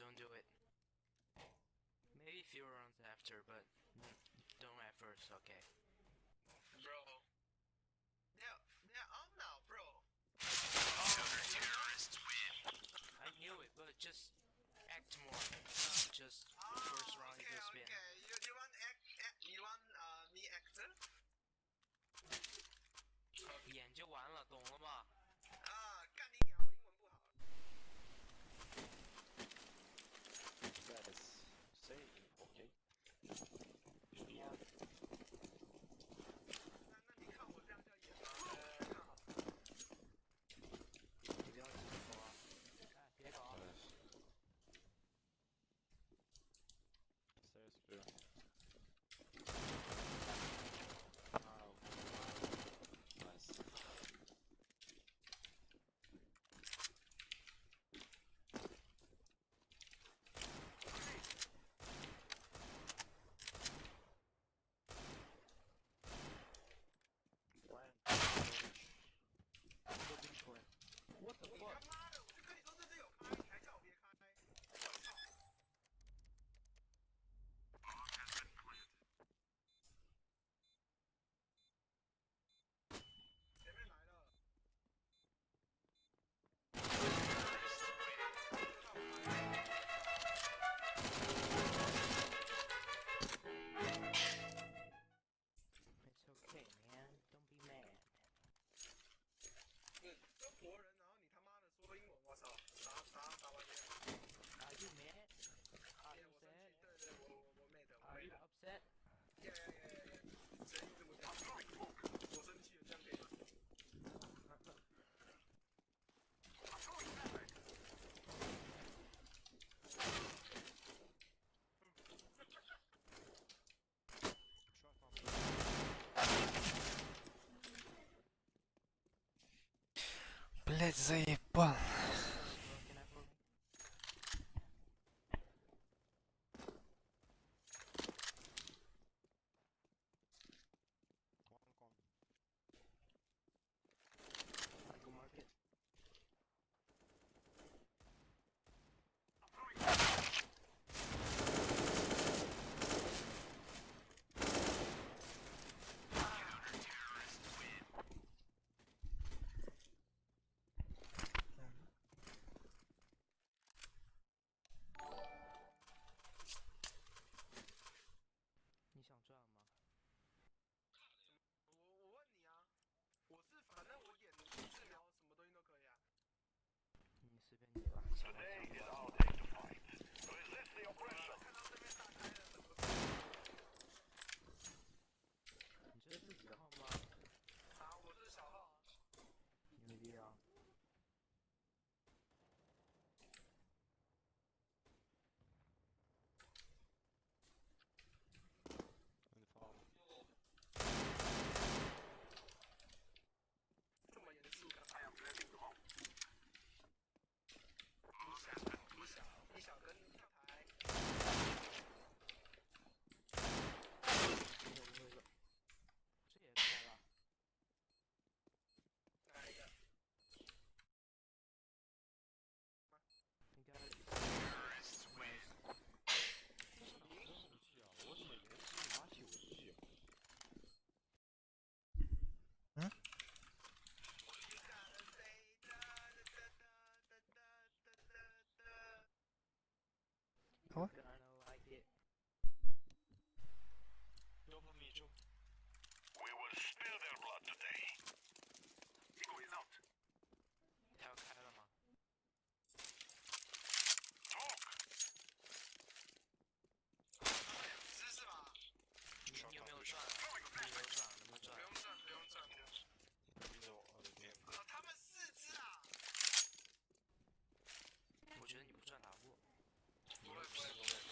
Don't do it. Maybe few rounds after, but don't at first, okay? Bro. They're on now, bro. I knew it, but just act more. Not just first Ah, round you okay, go spin. okay. You want act, act you want me actor? 演就完了，懂了吗？啊，干你娘！我英文不好。 Guys, say okay. Yeah. 那你看我这样叫演吗？看好。你不要急着啊！哎，别搞！ Nice. Stairs clear. Ah, okay. Nice. Plan. Go beach. Go beach plan. What the 你 fuck？他妈的，我就跟你说这只有开，你还叫我别开？我操！前面来了。 It's okay, man. Don't be mad. 不是中国人，然后你他妈的说英文，我操，啥啥啥玩意儿？ Are you mad? Are you 我生 sad? 气，对对，我 mad，我 Are you mad。 upset? Yeah，声音这么大，我生气了，这样可以吗？ Short on B. Блять, заебал. Can I for me? One con. I go market. 你想赚吗？我问你啊，我是反正我演治疗什么东西都可以啊。你随便你吧，想玩想不玩。看到这边大开了，怎么？你这是自己的号吗？啊，我是小号啊。牛逼啊！ And farm. 这么严肃干嘛？你想跟跳台？不会不会的，这也开了。哪一个？应该。这是哪个武器啊？我怎么连是拿起武器啊？嗯？ You gotta say 哒哒哒哒哒哒哒哒。 What? Gonna like it. Double me, jump. We will spill their blood today. Decoy is out. 他要开了吗？ Talk. 两只是吧？你有没有赚啊？你有没有赚？能不能赚不？用赚，不用赚，不用。 Middle of the game. 哦，他们四只啊！我觉得你不赚打不过。你不又会不会不会。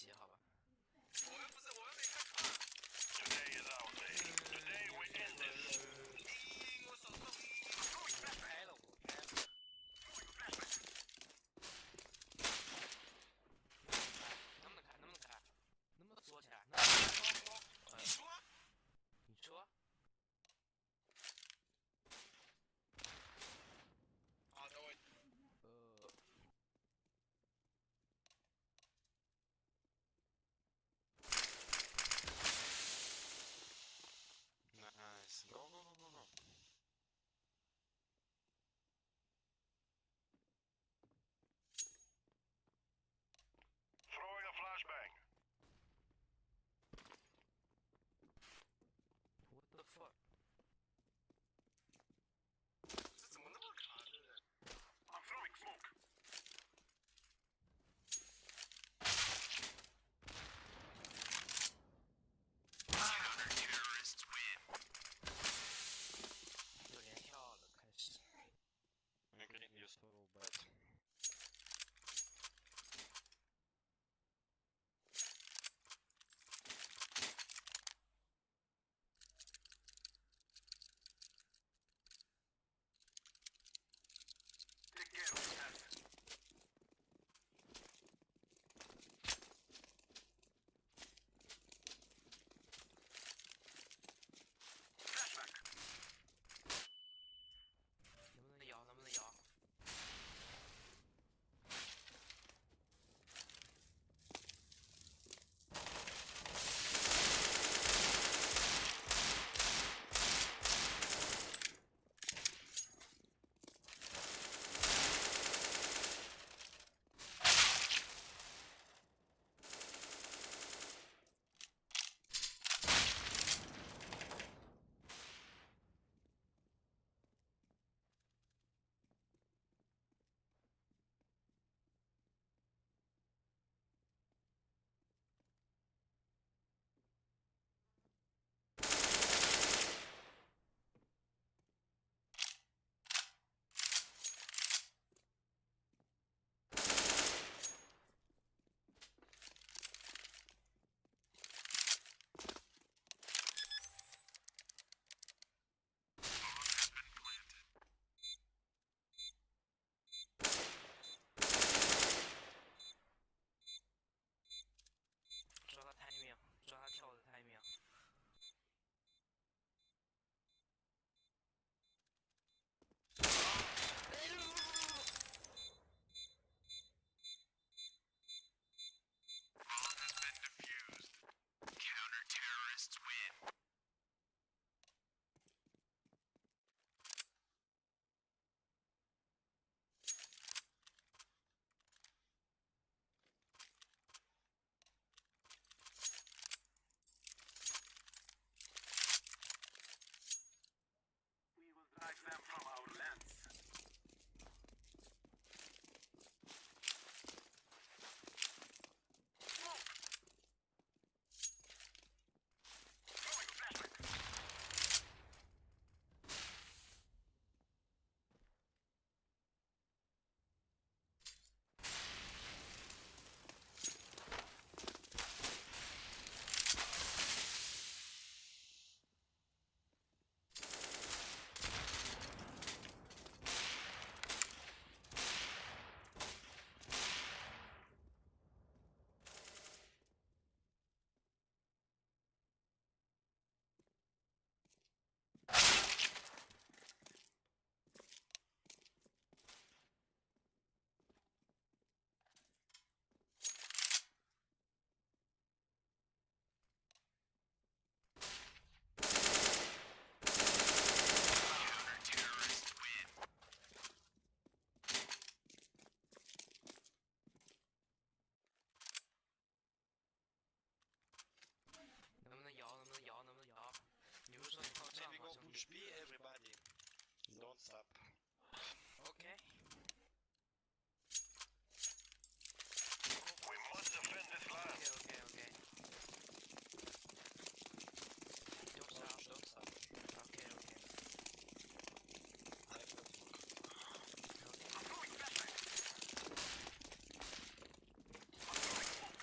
级，好吧？我又不是，我又没看卡。 Today is our day. Today we end this. 咦，我手动。开了，我开了。能不能开？能不能开？能不能锁起来？能不能你说。你说。好的，我。呃。 Nice. Go, go, go, go, go. Throwing a flashbang. What the fuck？这怎么那么卡？对不对 I'm throwing smoke. 有连跳了，开始。 Green, you so bad. Take care of yourself. Flashback. 能不能摇？能不能摇？抓他 timing，抓他跳的 timing。 We will drive them from our lands. Smoke. Throwing a flashbang. 能不能摇？能不能摇？能不能摇？你不是说你放这 Maybe 吗， go 兄弟 push B, everybody. Don't stop. ？OK。 We must defend this land. OK OK OK。Don't stop. Don't stop. OK OK。 I have no smoke. I'm throwing flashbang. I'm throwing smoke.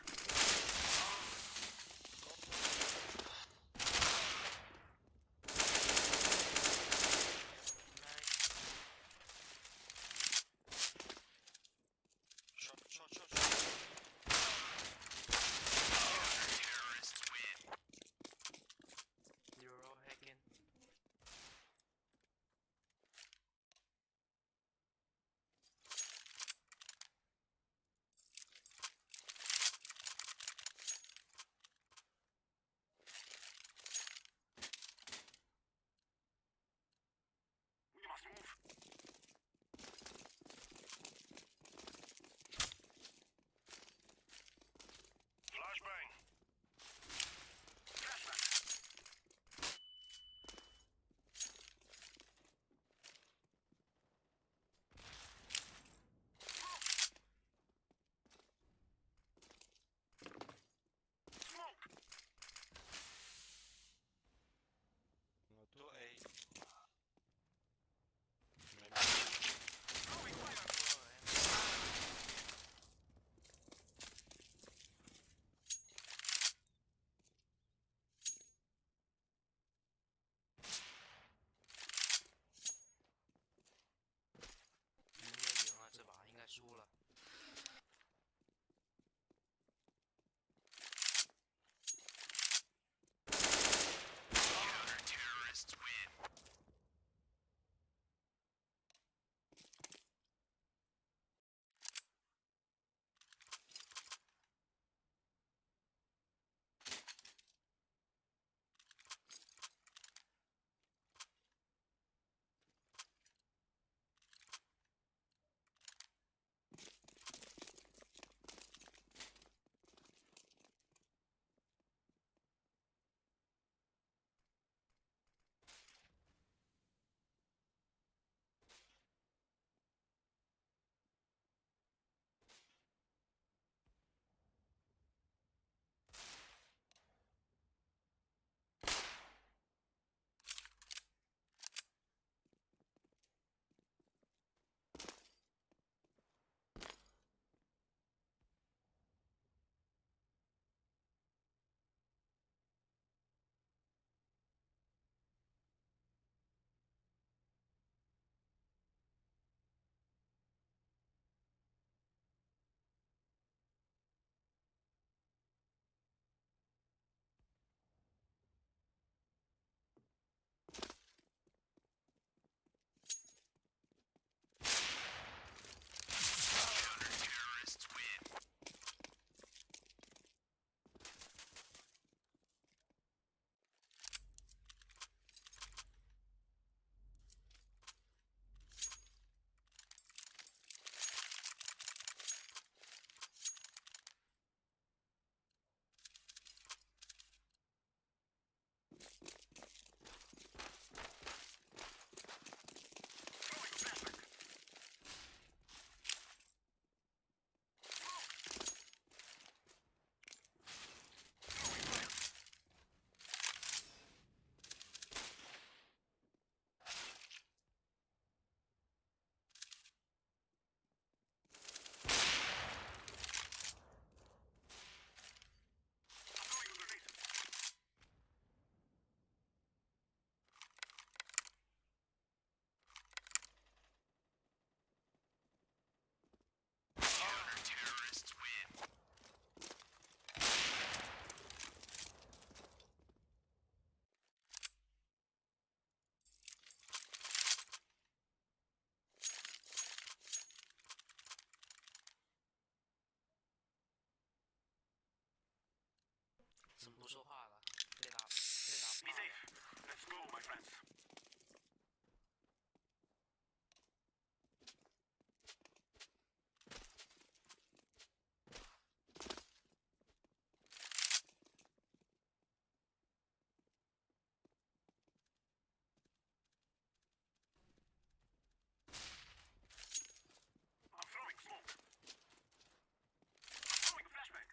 怎么不说话了？被打被打 Be 怕了。 safe. Let's go, my friends. I'm throwing smoke. I'm throwing a flashbang.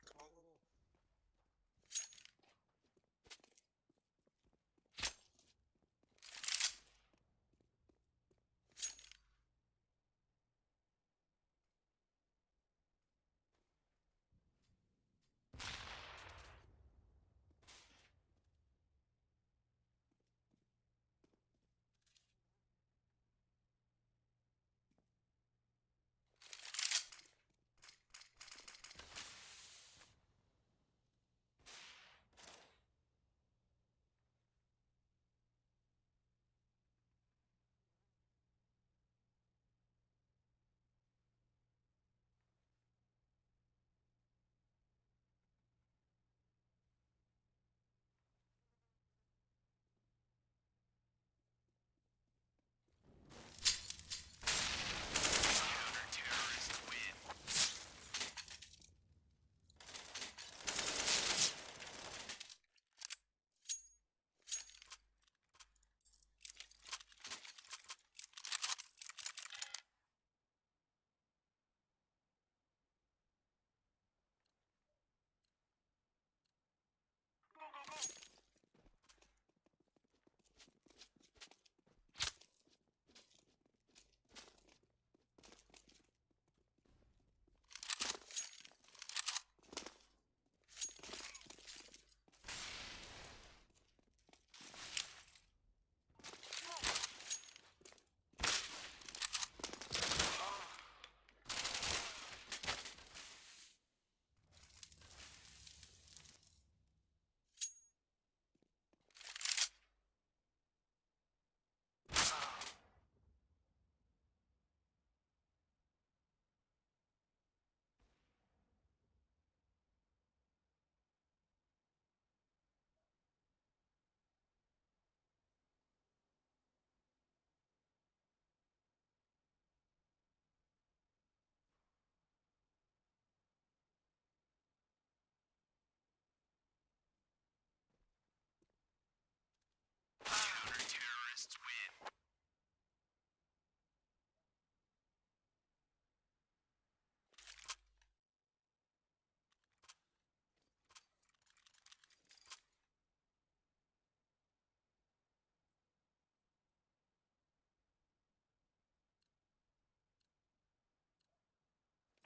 Go, go, go!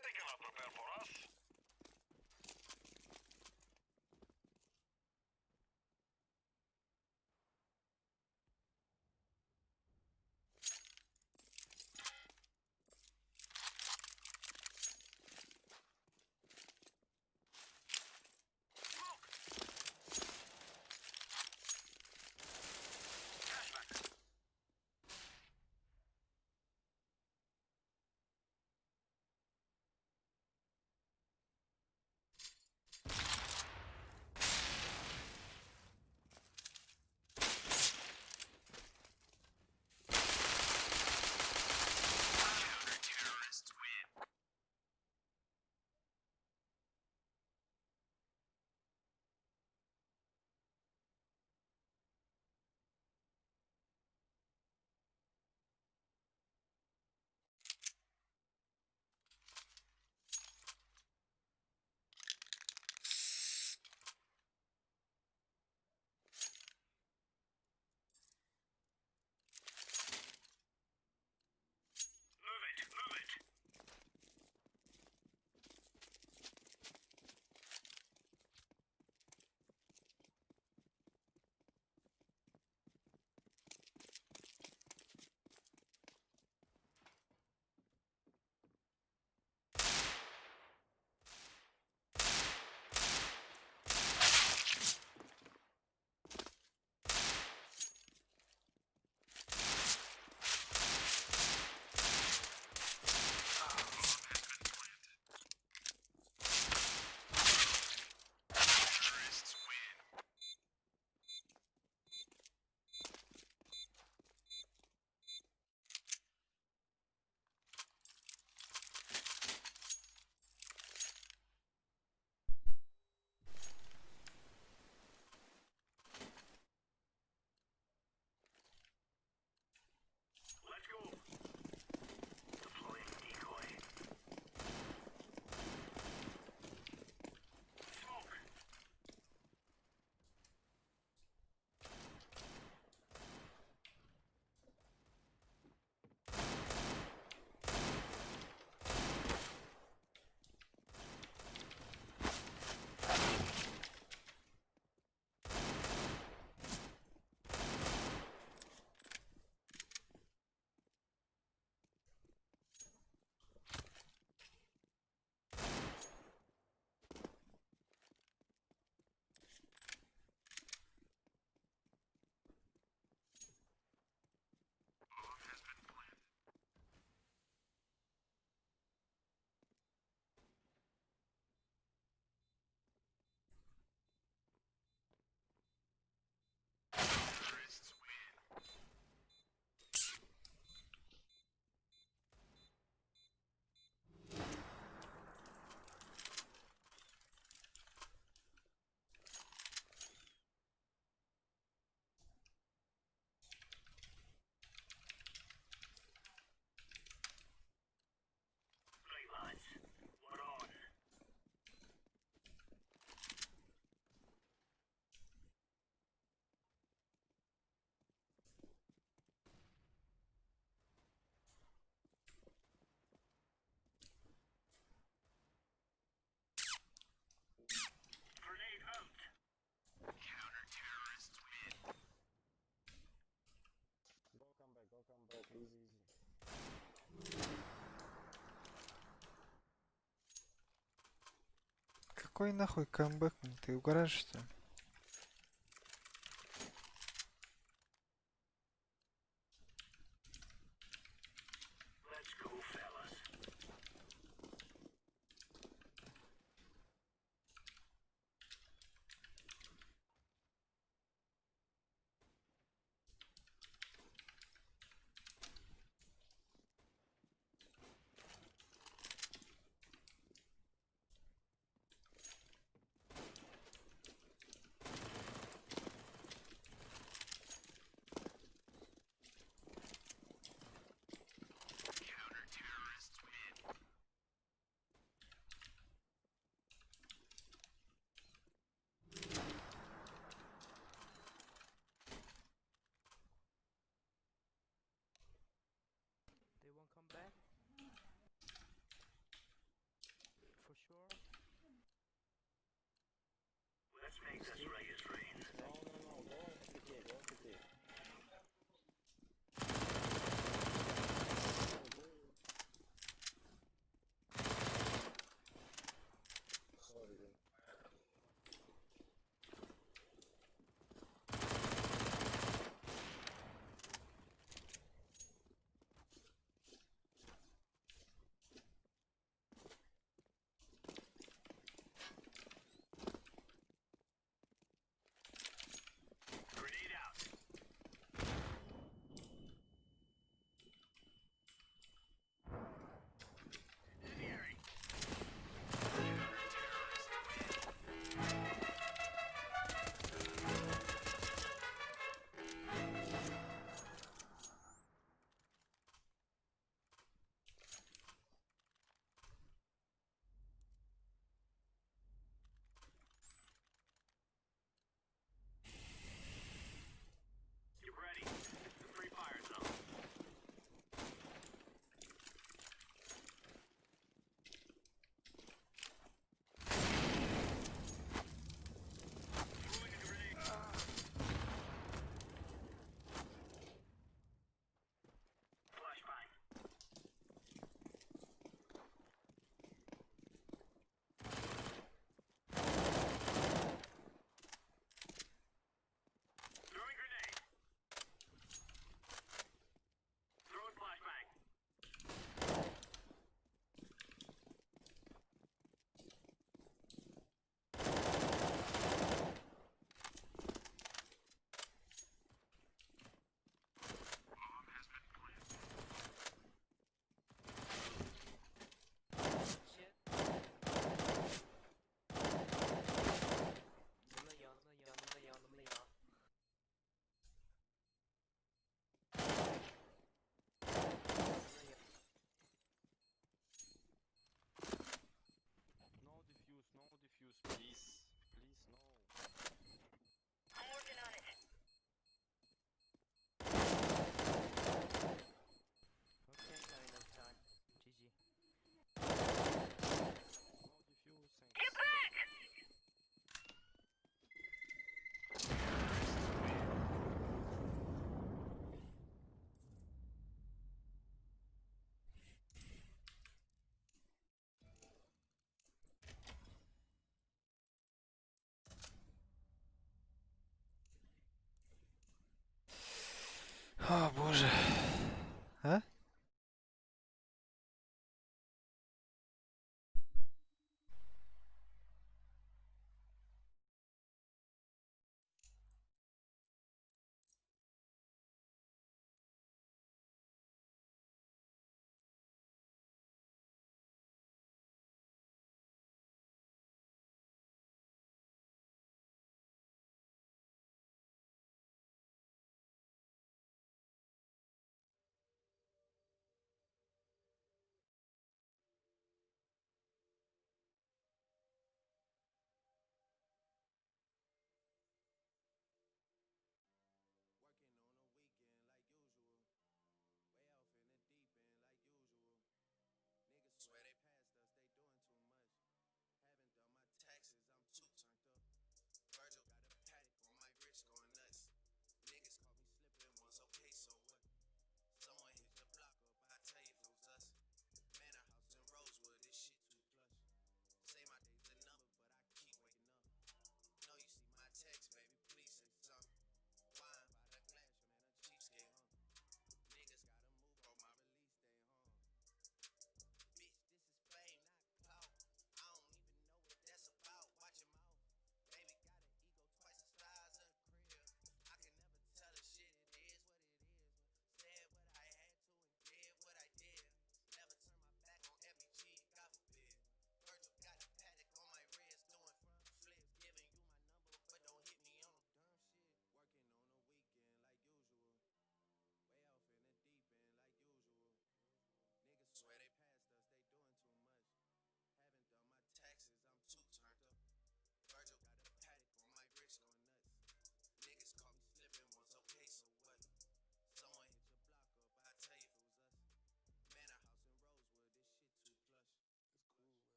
They cannot prepare for us. Smoke! Flashback. Какой нахуй камбэк, блин, ты угораешь, что ли?